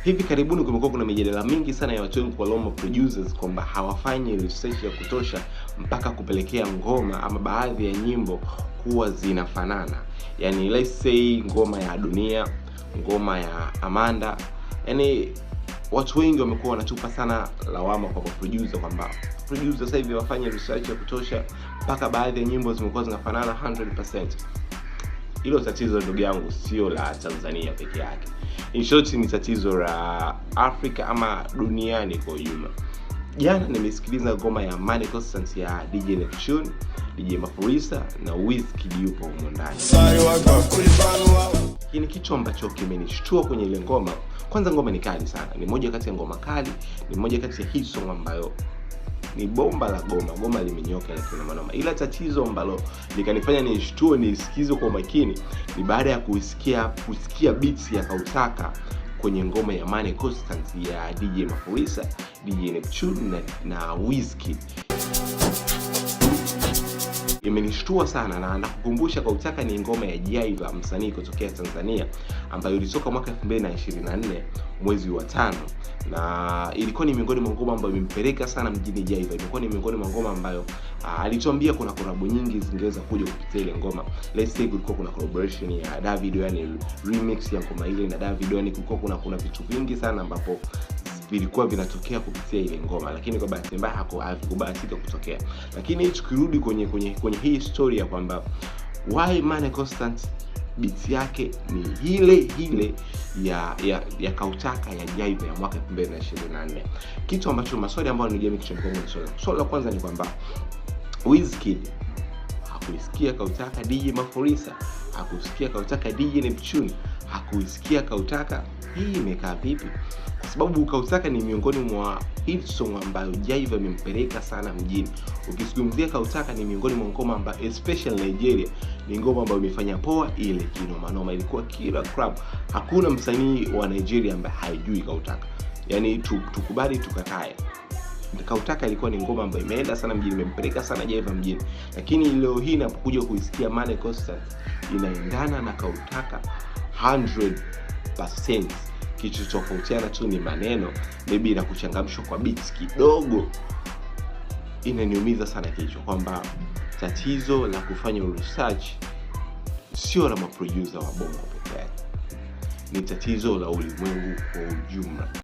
Hivi karibuni kumekuwa kuna mijadala mingi sana ya watu wengi kuwalaumu producers kwamba hawafanyi research ya kutosha mpaka kupelekea ngoma ama baadhi ya nyimbo kuwa zinafanana. Yani let's say ngoma ya Dunia, ngoma ya Amanda, yani watu wengi wamekuwa wanatupa sana lawama kwa producer kwamba producer sasa hivi hawafanyi research ya kutosha mpaka baadhi ya nyimbo zimekuwa zinafanana 100%. Hilo tatizo, ndugu yangu, sio la Tanzania peke yake. In short, ni tatizo la Afrika ama duniani kwa ujumla. Jana nimesikiliza ngoma ya Money Constant ya DJ Neptune, DJ Maphorisa na Wizkid yupo humo ndani. Lakini kitu ambacho kimenishtua kwenye ile ngoma, kwanza ngoma ni kali sana, ni moja kati ya ngoma kali, ni moja kati ya hit song ambayo ni bomba la goma, goma limenyoka la kinoma noma. Ila tatizo ambalo likanifanya nishtue nisikize kwa umakini ni baada ya kusikia beats ya Kautaka kwenye ngoma ya Money Constant ya DJ Maphorisa, DJ Neptune na Wizkid. Imenishtua sana na nakukumbusha Kautaka ni ngoma ya Jaiva, msanii kutokea Tanzania, ambayo ilitoka mwaka 2024 mwezi wa 5, na ilikuwa ni miongoni mwa ngoma ambayo imempeleka sana mjini Jaiva. Imekuwa ni miongoni mwa ngoma ambayo alituambia kuna collab nyingi zingeweza kuja kupitia ile ngoma. Let's say kulikuwa kuna collaboration ya Davido, yani remix ya ngoma ile na Davido, yani kulikuwa kuna vitu vingi sana ambapo vilikuwa vinatokea kupitia ile ngoma, lakini kwa bahati mbaya havikubahatika kutokea. Lakini tukirudi kwenye hii story ya kwamba why Money Constant beat yake ni ile ile ya Kautaka ya Jaiva ya mwaka 2024. Kitu ambacho maswali ambayo yananijia kichwani kwangu ni swali. Swali la kwanza ni kwamba Wizkid hakuisikia Kautaka, DJ Maphorisa hakusikia Kautaka, DJ Neptune hakuisikia Kautaka. Hii imekaa vipi? Kwa sababu Kautaka ni miongoni mwa hit song ambayo Jaiva imempeleka sana mjini. Ukizungumzia Kautaka ni miongoni mwa ngoma ambayo especially Nigeria ni ngoma ambayo imefanya poa ile kinoma noma. Ilikuwa kila club, hakuna msanii wa Nigeria ambaye haijui Kautaka. Yani tukubali tukatae, Kautaka ilikuwa ni ngoma ambayo imeenda sana mjini, imempeleka sana Jaiva mjini. Lakini leo hii napokuja kuisikia Money Constant inaendana na Kautaka 100%. Kitu tofautiana tu ni maneno, maybe na kuchangamshwa kwa beats kidogo. Inaniumiza sana kichwa kwamba tatizo la kufanya research sio la maproducer wa Bongo peke yake, ni tatizo la ulimwengu kwa ujumla.